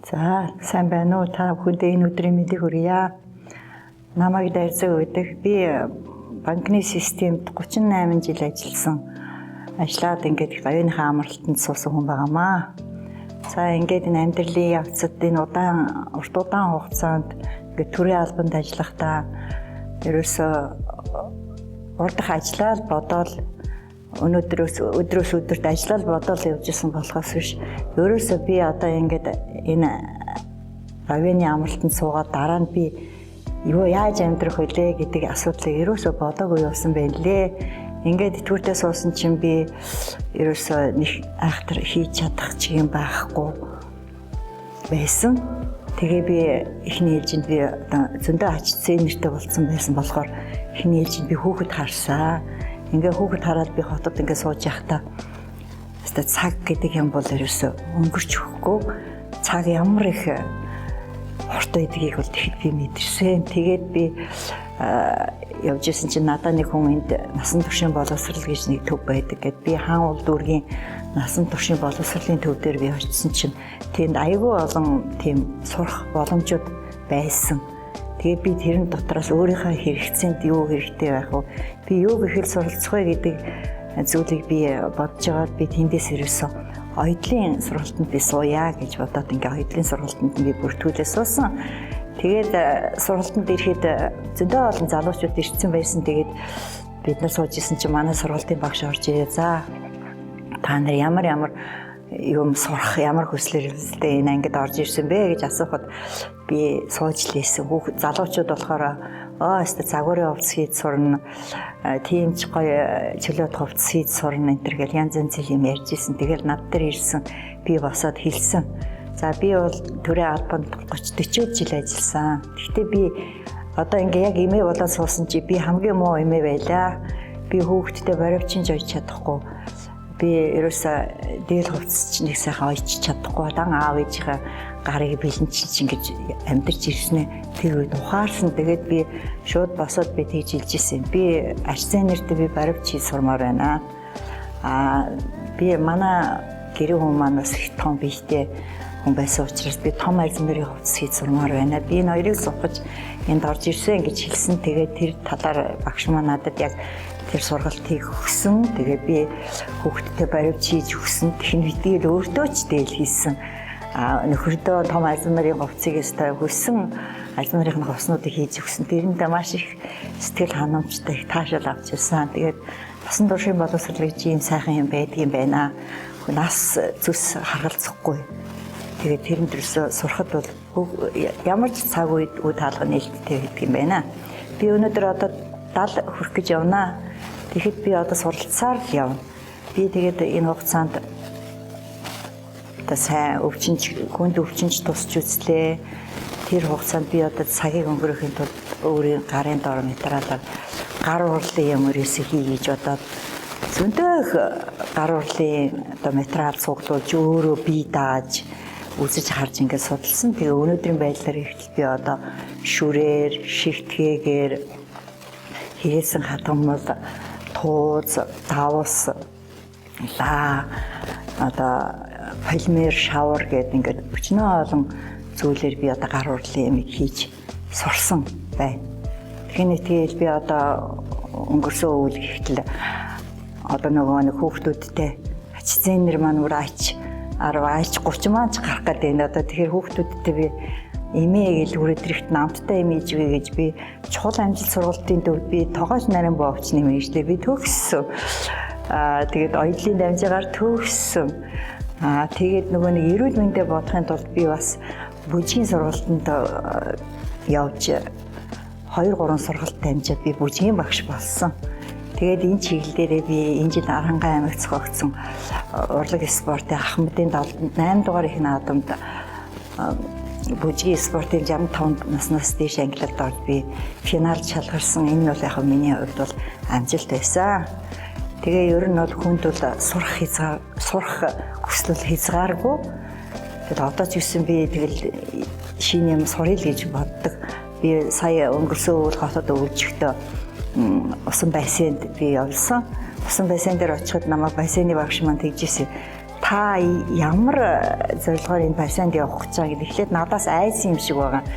За, сайн байна уу? Та бүхэндээ энэ өдрийн мэндийг хүргье. Намайг Дайрзаг гэдэг. Би банкны системд 38 жил ажилласан. Ажиллаад ингээд гавьяаныхаа амралтанд суусан хүн байгаамаа. За, ингээд энэ амьдралын явцад энэ удаан урт удаан хугацаанд ингээд төрийн албанд ажиллахдаа ерөөсөө урдах ажиллаа л бодоол, өнөөдрөөс өдрөөс өдөрт ажиллаа л бодоол явж исэн болохоос биш, ерөөсөө би одоо ингээд энэ гавьяаны амралтанд суугаад дараа нь би юу яаж амьдрах вүлээ гэдэг асуудлыг ерөөсөө бодоогүй явсан байна лээ. Ингээд итгэвртэй суусан чинь би ерөөсөө нэг айхтар хийж чадах ч юм байхгүй байсан. Тэгээ би эхний ээлжинд би одоо зөндөө ач цэнэртэй болцсон байсан болохоор эхний ээлжинд би хүүхэд харсаа. Ингээ хүүхэд хараад би хотод ингээ сууж явахдаа өстой цаг гэдэг юм бол ерөөсөө өнгөрч өгөхгүй, цаг ямар их урт байдгийг бол тэгэхэд би мэдэрсэн. Тэгээд би явж исэн чинь надад нэг хүн энд насан туршийн боловсрал гэж нэг төв байдаг гэд, би хаан уул дүүргийн насан туршийн боловсролын төв дээр би очисон чинь тэнд айгүй олон тийм сурах боломжууд байсан. Тэгээ би тэрэн дотроос өөрийнхөө хэрэгцээнд юу хэрэгтэй байх вэ? Би юу гэхэл суралцах вэ гэдэг зүйлийг би бодож байгаад би тэндээс ирсэн оёдлын сургалтанд би сууя гэж бодоод ингээ оёдлын сургалтанд би бүртгүүлээ суусан. Тэгээд сургалтанд ирэхэд зөндөө олон залуучууд ирсэн байсан. Тэгээд бид нар сууж исэн чинь манай сургалтын багш орж ирээ. За, та нар ямар ямар юм сурах, ямар хүслээр энэ ангид орж ирсэн бэ гэж асуухад би сууж лээсэн. Хүүхэд залуучууд болохоор аа өстө загварын хувцас хийж сурна, тийм ч гоё чөлөөт хувцас хийж сурна энэ төр гэл янз янз юм ярьж исэн. Тэгэл над дээр ирсэн. Би босоод хэлсэн. За, би бол төрийн албанд 30 40 жил ажилласан. Гэхдээ би одоо ингээ яг эмээ болоод суусан чи би хамгийн муу эмээ байлаа. Би хүүхэдтэй боривчин жойж чадахгүй. Би ерөөсөө дээл хувцас чинь нэг сайхан ойч чадахгүй. Дан аав ээжийнхээ гарыг бэлэн чинь ингэж амьдарч ирснэ. Тэр үед ухаарсан. Тэгээд би шууд босоод би тэгж хэлж ирсэн. Би арцын нэртэй би боривч хийж сурмаар байна. Аа, би манай гэрээ хүн маань бас их том биетэй хүн байсан учраас би том арзан нэрийн хувцас хийж сурмаар байна. Би энэ хоёрыг сурах энд орж ирсэн гэж хэлсэн. Тэгээд тэр талаар багш маань надад яг тэр сургалтыг өгсөн. Тэгээ би хүүхдтэй баривч хийж өгсөн. Тэгин битгийл өөртөө ч дээл хийсэн. А нөхөрдөө том арзан нарын хувцсыг өстой хүссэн арзан нарын хувцснуудыг хийж өгсөн. Тэрэндээ маш их сэтгэл ханамжтай, их таашаал авч ирсэн. Тэгээд насан туршийн боловсрол гэж ийм сайхан юм байдгийн байна. Нас зүс харгалзахгүй. Тэгээд тэрэн дээрсөө сурахад бол ямар ч цаг үед үе таалга нээлттэй байдаг юм байна. Би өнөөдөр одоо 70 хүрэх гэж явнаа. Тэгэхэд би одоо суралцсаар л явна. Би тэгээд энэ хугацаанд одоо сайн өвчнч хүнд өвчнч тусч үзлээ. Тэр хугацаанд би одоо цагийг өнгөрөөхийн тулд өөрийн гарын дор материалаар гар урлын юм ерөөсөө хий гэж бодоод зөндөө их гар урлын одоо материал цуглуулж, өөрөө бие дааж үзэж харж ингээд судалсан. Тэгээ өнөөдрийн байдлаар ихтэл би одоо шүрээр, шигтгээгээр хийсэн хатгамал, тууз, давс, лаа, одоо полимер шавар гэдэг ингээд өчнөө олон зүйлээр би одоо гар урлын юм хийж сурсан байна. Тэгэхээр тэгэл би одоо өнгөрсөн өвөл гэхтэл одоо нөгөө нэг хүүхдүүдтэй ач зэнэр маань бүр ач 10 ач 30 маань ч гарах гэдэг энэ одоо тэгэхээр хүүхдүүдтэй би эмээ гэл хүрээд ирэхт намттай юм ийжвэ гэж би чухал амжилт сургалтын төвд би тогооч нарийн боовчны мэргэжлээр би төгссөн. Аа, тэгээд оёлын дамжигаар төгссөн. Аа, тэгээд нөгөө нэг эрүүл мэндэ бодохын тулд би бас бүжгийн сургалтанд явж 2 3 сургалт дамжаад би бүжгийн багш болсон. Тэгээд энэ чиглэл дээрээ би энэ жил Аранхай аймагт зохиогдсон урлаг спортын Ахмадын 8 дугаар их наадамд бүжгийн спортын 65 наснаас дээш ангилалд орж би финалд шалгарсан. Энэ бол яг миний хувьд бол амжилт байсан. Тэгээ ер нь бол хүнд бол сурах хязгаар, сурах хүсэл бол хязгааргүй. Тэгэл одоо ч гэсэн би тэгэл шинэ юм суръя л гэж боддог. Би сая өнгөрсөн өвөл хотод өвлжөхдөө усан бассейнд би явсан. Усан бассейн дээр очиход намайг бассейны багш маань тэгжсэн. Та Та ямар зорилгоор энэ бассейнд явах гэж байгаа гэдэг эхлээд надаас айсан юм шиг байгаа.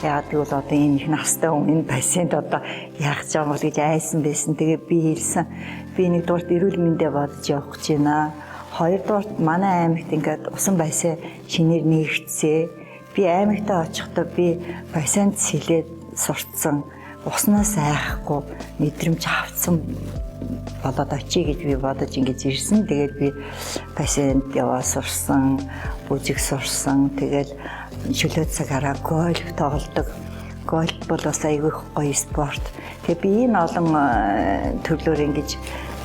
Яагаад гэвэл одоо ийм их настай хүн энэ бассейнд одоо яах гэж байгаа юм бол гэж айсан байсан. Тэгээ би хэлсэн. Би нэгдүгээрт эрүүл мэндээ бодож явах гэж байна. Хоёрдугаарт манай аймагт ингээд усан бассейн шинээр нээгдсээ. Би аймагтаа очихдоо би бассейнд сэлээд сурцсан. Уснаас айхгүй мэдрэмж авцсан болоод очие гэж би бодож ингэж ирсэн. Тэгээд би бассейнд яваа сурсан, бүжиг сурсан. Тэгээд чөлөө цагаараа гольф тоглодог. Гольф бол бас айгүй их гоё спорт. Тэгээ би энэ олон төрлөөр ингэж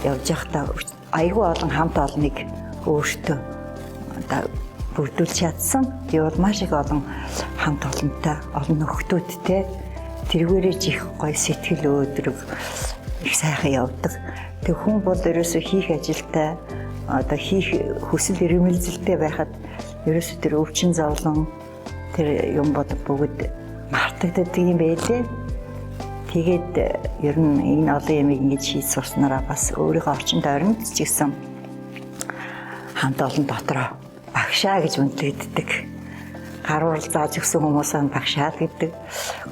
явж байхдаа айгүй олон хамт олныг өөртөө одоо бүрдүүлж чадсан. Би бол маш их олон хамт олонтой, олон нөхдүүдтэй тэргээрээ ч их гоё сэтгэл өөдрөг их сайхан явдаг. Тэг хүн бол ерөөсөө хийх ажилтай одоо хийх хүсэл эрмэлзэлтэй байхад ерөөсөө тэр өвчин зовлон тэр юм бод бүгд мартагддаг юм байлээ. Тэгээд ер нь энэ олон юмыг ингэж хийж сурснараа бас өөрийнхөө орчин тойронд ч гэсэн хамт олон дотроо багшаа гэж үнэлэгддэг. Гар урал зааж өгсөн хүмүүс маань багшаа л гэдэг.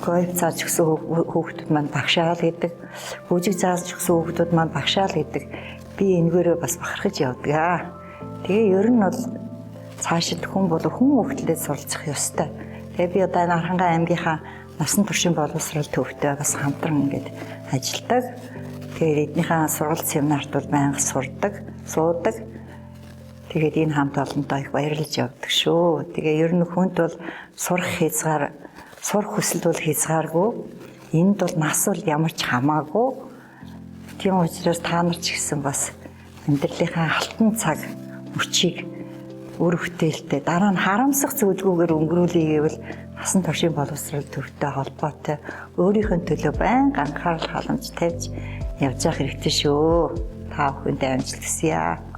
Гольф зааж өгсөн хүүхдүүд маань багшаа л гэдэг. Бүжиг зааж өгсөн хүүхдүүд маань багшаа л гэдэг. Би энэгээрээ бас бахархаж явдаг аа. Тэгээ ер нь бол цаашид хүн бол хүн хөвгтлээ суралцах ёстой. Тэгээ би одоо энэ Архангай аймгийнхаа насан туршийн боловсрол төвтэй бас хамтран ингээд ажилладаг. Тэгээд эднийхээ сургалт семинарт бол байнга сурдаг, суудаг. Тэгээд энэ хамт олонтой их баярлаж явдаг шүү. Тэгээ ер нь хүнд бол сурах хязгаар, сурах хүсэлд бол хязгааргүй. Энд бол нас бол ямар ч хамаагүй. Тийм учраас та нар ч гэсэн бас амьдралынхаа алтан цаг мөчийг үр бүтээлтэй дараа нь харамсах зүйлгүйгээр өнгөрүүлэе гэвэл насан туршийн боловсрол төвтэй холбоотой өөрийнхөө төлөө байнга анхаарал халамж тавьж явж явах хэрэгтэй шүү. Та бүхэндээ амжилт хүсье.